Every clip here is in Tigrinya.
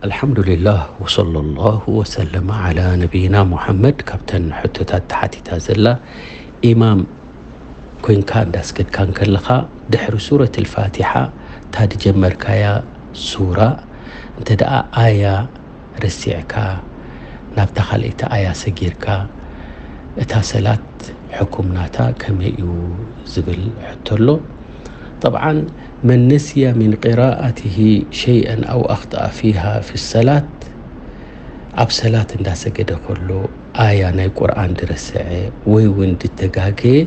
ኣልሓምዱሊላህ ወሰለላሁ ወሰለመ ዓላ ነቢይና ሙሓመድ። ካብተን ሕቶታት ተሓቲታ ዘላ፣ ኢማም ኮይንካ እንዳስገድካ እንከለኻ ድሕሪ ሱረት ልፋቲሓ እታ ድጀመርካያ ሱራ እንተ ደኣ ኣያ ረሲዕካ ናብታ ካልኣይቲ ኣያ ሰጊርካ እታ ሰላት ሕኩም ናታ ከመይ እዩ ዝብል ሕቶ ኣሎ። ጠብዓን መን ነስያ ሚን ቅራኣትሂ ሸይአን ኣው ኣኽጠኣ ፊሃ ፊ ሰላት፣ ኣብ ሰላት እንዳሰገደ ከሎ ኣያ ናይ ቁርኣን ድረስዐ ወይ እውን ድተጋገየ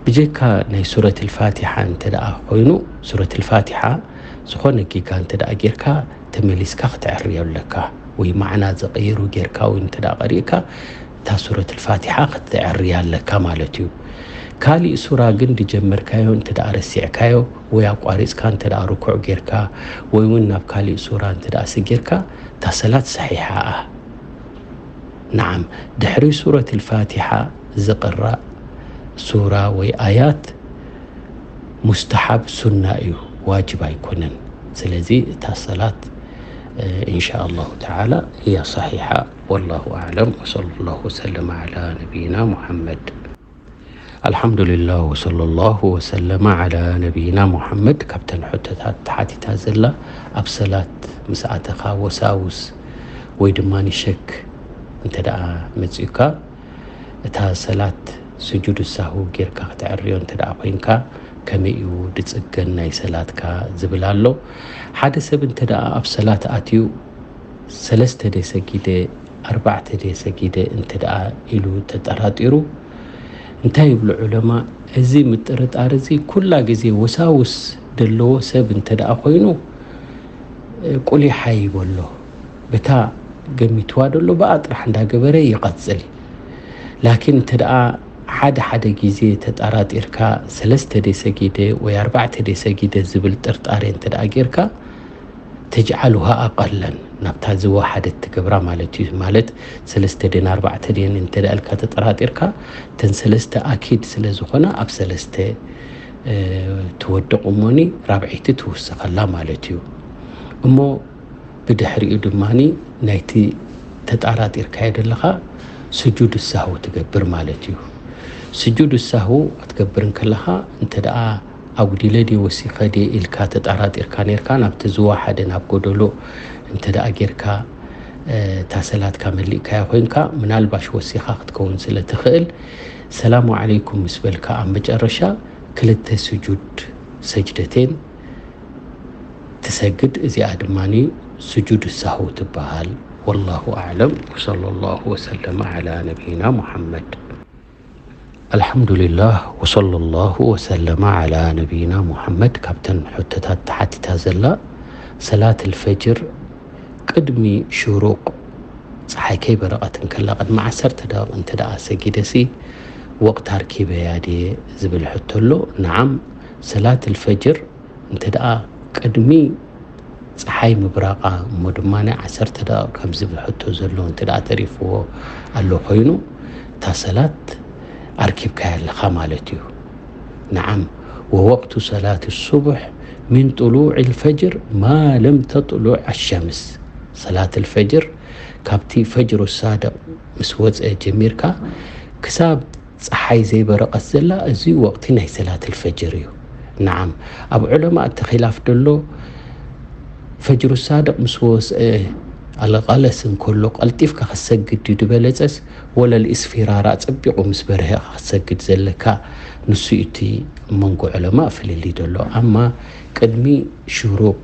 ብጀካ ናይ ሱረት ልፋቲሓ እንተ ደኣ ኮይኑ፣ ሱረት ልፋቲሓ ዝኾነ ጌጋ እንተ ደኣ ጌርካ ተመሊስካ ክትዕርዮ ኣለካ፣ ወይ ማዕና ዝቐይሩ ጌርካ ወይ እንተ ደኣ ቀሪእካ እታ ሱረት ልፋቲሓ ክትዕርያ ኣለካ ማለት እዩ። ካሊእ ሱራ ግን ድጀመርካዮ እንተ ደኣ ረሲዕካዮ ወይ ኣቋሪጽካ እንተ ደኣ ርኩዕ ጌርካ ወይ እውን ናብ ካሊእ ሱራ እንተ ደኣ ሰጊርካ እታ ሰላት ሰሒሓ እያ። ነዓም፣ ድሕሪ ሱረት ልፋቲሓ ዝቕራእ ሱራ ወይ ኣያት ሙስተሓብ ሱና እዩ፣ ዋጅብ ኣይኮነን። ስለዚ እታ ሰላት ኢንሻ ኣላሁ ተዓላ እያ ሰሒሓ። ወላሁ ኣዕለም። ወሰለላሁ ወሰለም ዓላ ነቢይና ሙሓመድ። ኣልሓምዱሊላህ ወሰለላሁ ወሰለመ ዓላ ነቢይና ሙሓመድ። ካብተን ሕቶታት ተሓቲታ ዘላ፣ ኣብ ሰላት ምስ ኣተኻ ወሳውስ ወይ ድማ ንሸክ እንተ ደኣ መጺኡካ፣ እታ ሰላት ስጁድ ሳሁ ጌርካ ክትዕርዮ እንተ ደኣ ኮይንካ ከመይ እዩ ድጽገን ናይ ሰላትካ ዝብል ኣሎ። ሓደ ሰብ እንተ ደኣ ኣብ ሰላት ኣትዩ ሰለስተ ድየ ሰጊደ ኣርባዕተ ድየ ሰጊደ እንተ ደኣ ኢሉ ተጠራጢሩ፣ እንታይ ይብሉ ዑለማ? እዚ ምጥርጣር እዚ ኩላ ግዜ ወሳውስ ደለዎ ሰብ እንተ ደኣ ኮይኑ ቁሊሓ ይበሎ። በታ ገሚትዋ ደሎ ብኣ ጥራሕ እንዳገበረ ይቐጽል። ላኪን እንተ ደኣ ሓደ ሓደ ግዜ ተጠራጢርካ ሰለስተ ድየ ሰጊደ ወይ ኣርባዕተ ድየ ሰጊደ ዝብል ጥርጣሬ እንተ ደኣ ጌርካ ተጅዓሉሃ ኣቐለን ናብታ ዝወሓደት ትገብራ ማለት እዩ። ማለት ሰለስተ ድየን ኣርባዕተ ድየን እንተ ደኣ ኢልካ ተጠራጢርካ እተን ሰለስተ ኣኪድ ስለ ዝኾና ኣብ ሰለስተ ትወድቕ እሞኒ ራብዐይቲ ትውስኸላ ማለት እዩ። እሞ ብድሕሪኡ ድማ ናይቲ ተጣራጢርካዮ ዘለኻ ስጁድ ሳሁ ትገብር ማለት እዩ። ስጁድ ሳሁ ክትገብር እንከለኻ እንተ ደኣ ኣጉዲለ ድየ ወሲኸ ድየ ኢልካ ተጣራጢርካ ነርካ ናብቲ ዝወሓደ ናብ ጎደሎ እንተ ደኣ ጌርካ እታ ሰላትካ መሊእካያ ኮይንካ ምናልባሽ ወሲኻ ክትከውን ስለ ትኽእል ሰላሙ ዓለይኩም ምስ በልካ ኣብ መጨረሻ ክልተ ስጁድ ሰጅደቴን ትሰግድ። እዚኣ ድማ ስጁድ ሳሁ ትበሃል። ወላሁ ኣዕለም ወሰለላሁ ወሰለመ ዓላ ነቢይና ሙሓመድ። ኣልሓምዱሊላህ ወሰለላሁ ወሰለመ ዓላ ነቢይና ሙሓመድ። ካብተን ሕቶታት ተሓቲታ ዘላ ሰላት ልፈጅር ቅድሚ ሽሩቕ ፀሓይ ከይበረቐት እንከላ ቅድሚ ዓሰርተ ደቂቕ እንተ ደኣ ሰጊደሲ ወቕት ኣርኪበያ ድየ ዝብል ሕቶ ኣሎ። ነዓም ሰላት ልፈጅር እንተ ደኣ ቅድሚ ፀሓይ ምብራቓ እሞ ድማ ናይ ዓሰርተ ደቂቕ ከምዚ ብሕቶ ዘሎ እንተ ደኣ ተሪፍዎ ኣሎ ኮይኑ እታ ሰላት ኣርኪብካያ ኣለኻ ማለት እዩ። ነዓም ወወቅቱ ሰላት ሱቡሕ ሚን ጥሉዕ ልፈጅር ማ ለም ተጥሉዕ ኣሸምስ ሰላት ልፈጅር ካብቲ ፈጅሩ ሳድቕ ምስ ወፀ ጀሚርካ ክሳብ ፀሓይ ዘይበረቐት ዘላ እዚ ወቕቲ ናይ ሰላት ልፈጅር እዩ። ነዓም ኣብ ዑለማ እቲ ኺላፍ ደሎ ፈጅሩ ሳድቕ ምስ ወፅአ ኣልቐለስ እንከሎ ቀልጢፍካ ክትሰግድ ድዩ ዝበለፀስ ወለል ኢስፊራር ኣፀቢቑ ምስ በርሀ ክትሰግድ ዘለካ ንሱ እዩ እቲ መንጎ ዑለማ ፍልልይ ደሎ። ኣማ ቅድሚ ሽሩቕ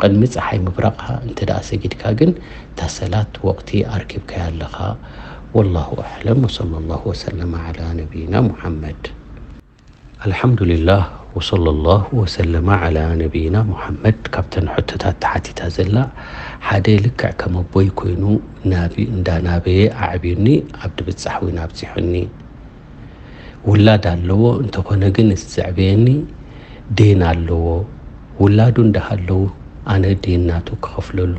ቅድሚ ፀሓይ ምብራቕካ እንተ ደኣ ሰጊድካ ግን እታ ሰላት ወቕቲ ኣርኪብካያ ኣለኻ። ወላሁ ኣዕለም ወሰለላሁ ወሰለመ ዓላ ነቢይና ሙሓመድ። ኣልሓምዱሊላህ ወሰለላሁ ወሰለመ ዓላ ነቢይና ሙሓመድ። ካብተን ሕቶታት ተሓቲታ ዘላ ሓደ ልክዕ ከም ኣቦይ ኮይኑ ናቢ እንዳናበየ ኣዕብዩኒ ኣብ ድብጻሕ እውን ኣብጺሑኒ። ውላድ ኣለዎ እንተኾነ ግን እቲ ዘዕበየኒ ዴን ኣለዎ። ውላዱ እንዳሃለዉ ኣነ ዴን ናቱ ክኸፍለሉ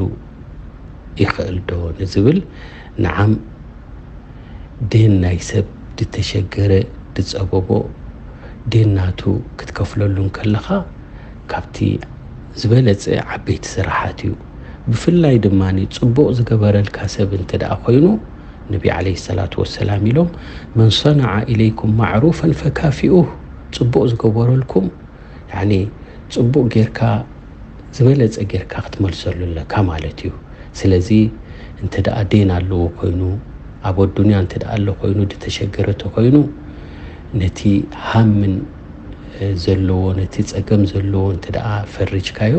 ይኽእል ዶ ንዝብል፣ ንዓም ዴን ናይ ሰብ ድተሸገረ ድጸበቦ ዴን ናቱ ክትከፍለሉ እንከለኻ ካብቲ ዝበለጸ ዓበይቲ ስራሓት እዩ። ብፍላይ ድማ ጽቡቕ ዝገበረልካ ሰብ እንተ ደኣ ኮይኑ፣ ነቢ ዓለይሂ ሰላቱ ወሰላም ኢሎም፣ መን ሰነዐ ኢለይኩም ማዕሩፈን ፈካፊኡህ፣ ጽቡቕ ዝገበረልኩም፣ ያኒ ጽቡቕ ጌርካ ዝበለጸ ጌርካ ክትመልሰሉ ኣለካ ማለት እዩ። ስለዚ እንተ ደኣ ዴን ኣለዎ ኮይኑ፣ ኣብ ኣዱንያ እንተ ደኣ ኣሎ ኮይኑ፣ ዝተሸገረ ተኮይኑ፣ ነቲ ሃምን ዘለዎ፣ ነቲ ጸገም ዘለዎ እንተ ደኣ ፈሪጅካዮ፣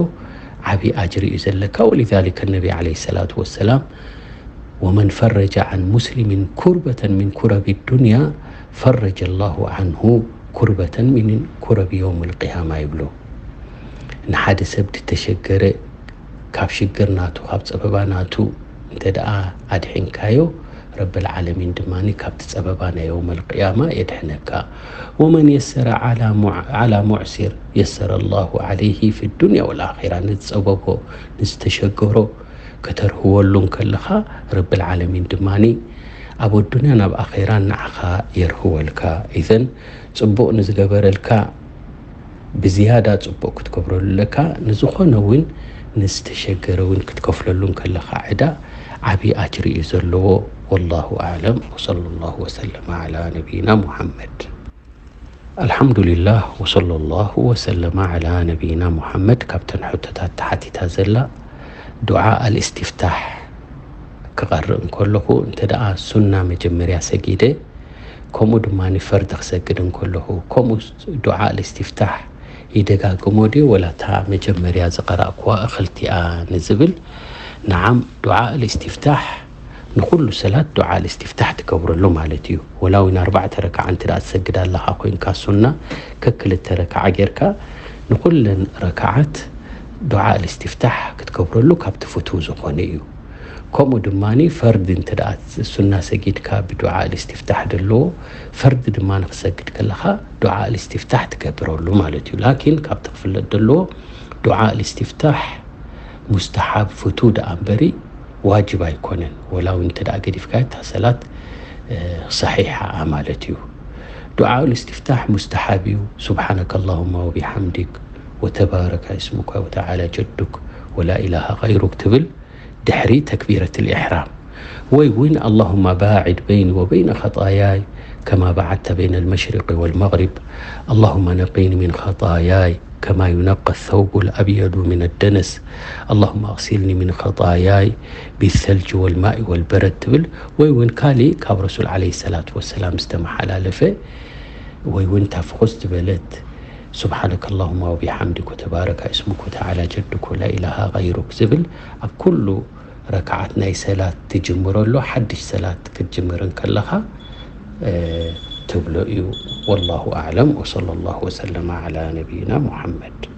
ዓቢ ኣጅሪ እዩ ዘለካ። ወሊዛሊከ ነቢ ዓለይሂ ሰላቱ ወሰላም፣ ወመን ፈረጀ ዓን ሙስሊሚን ኩርበተን ሚን ኩረቢ ዱንያ ፈረጀ ላሁ ዓንሁ ኩርበተን ሚን ኩረቢ የውም ልቅያማ ይብሉ። ንሓደ ሰብ ዝተሸገረ ካብ ሽግር ናቱ፣ ካብ ጸበባ ናቱ እንተ ደኣ ኣድሒንካዮ፣ ረብል ዓለሚን ድማ ካብቲ ጸበባ ናይ የውመል ቅያማ የድሕነካ። ወመን የሰረ ዓላ ሙዕ-፣ ዓላ ሙዕሲር የሰረ ላሁ ዓለይሂ ፊ ዱንያ ወልኣኺራ። ንዝጸበቦ፣ ንዝተሸገሮ ከተርህወሉ እንከለኻ፣ ረብል ዓለሚን ድማ ኣብ ኣዱንያን ኣብ ኣኺራን ንዓኻ የርህወልካ። ኢዘን ጽቡቕ ንዝገበረልካ ብዝያዳ ጽቡቕ ክትገብረሉ ኣለካ። ንዝኾነ እውን ንዝተሸገረ እውን ክትከፍለሉ እንከለኻ ዕዳ ዓቢ ኣጅሪ እዩ ዘለዎ። ወላሁ ኣዕለም። ወሰለላሁ ወሰለመ ዓላ ነቢይና ሙሐመድ። ኣልሓምዱሊላህ ወሰለላሁ ወሰለመ ዓላ ነቢይና ሙሐመድ። ካብተን ሕቶታት ተሓቲታ ዘላ ዱዓ ኣልእስቲፍታሕ ክቐርእ እንከለኹ እንተ ደኣ ሱና መጀመርያ ሰጊደ፣ ከምኡ ድማ ፈርድ ክሰግድ እንከለኹ፣ ከምኡ ዱዓ ኣልእስቲፍታሕ ይደጋግሞ ድዩ ወላ እታ መጀመርያ ዝቐራእኩዋ እኽልቲኣ ንዝብል፣ ነዓም፣ ዱዓ ኣልእስቲፍታሕ ንኹሉ ሰላት ዱዓ ኣልእስቲፍታሕ ትገብረሉ ማለት እዩ። ወላ እውን ኣርባዕተ ረክዓ እንተ ደኣ ትሰግድ ኣለኻ ኮይንካ ሱና ከክልተ ረክዓ ጌርካ ንኹለን ረክዓት ዱዓ ኣልእስቲፍታሕ ክትገብረሉ ካብቲ ፍቱው ዝኾነ እዩ። ከምኡ ድማ ፈርድ እንተ ደኣ ሱና ሰጊድካ ብዱዓ ኣልእስቲፍታሕ ደለዎ፣ ፈርድ ድማ ንክሰግድ ከለኻ ዱዓ ኣልእስቲፍታሕ ትገብረሉ ማለት እዩ። ላኪን ካብቲ ክፍለጥ ደለዎ ዱዓ ኣልእስቲፍታሕ ሙስተሓብ ፍቱው ደኣ እምበሪ ዋጅብ ኣይኮነን። ወላ እውን እንተ ደኣ ገዲፍካዮ እታ ሰላት፣ እ፣ ሰሒሓ ማለት እዩ። ዱዓ ኣልእስቲፍታሕ ሙስተሓብ እዩ። ሱብሓነከ ኣላሁማ ወቢሓምዲክ ወተባረከ እስሙከ ወተዓላ ጀዱክ ወላ ኢላሃ ገይሩክ ትብል ድሕሪ ተክቢረት ልኢሕራም። ወይ እውን ኣላሁማ ባዕድ በይኒ ወበይነ ኸጣያይ ከማ በዓድተ በይነ ልመሽሪቂ ወልመግሪብ። ኣላሁማ ነቂኒ ሚን ኸጣያይ ከማ ዩነቀ ሰውቡ ልኣብየዱ ሚን ደነስ። ኣላሁማ ኣግሲልኒ ሚን ኸጣያይ ቢሰልጅ ወልማኢ ወልበረድ ትብል። ወይ እውን ካሊእ ካብ ረሱል ዓለይሂ ሰላቱ ወሰላም ዝተመሓላለፈ ወይ እውን እታ ፍኹስ ዝበለት ሱብሓነከ ኣላሁማ ወቢሓምዲክ ወተባረከ እስሙክ ወተዓላ ጀዱክ ወላ ኢላሃ ገይሩክ ዝብል ኣብ ኩሉ ረክዓት ናይ ሰላት ትጅምረሉ፣ ሓድሽ ሰላት ክትጅምር እንከለኻ፣ እ፣ ትብሎ እዩ። ወላሁ ኣዕለም ወሰለላሁ ወሰለመ ዓላ ነቢይና ሙሐመድ።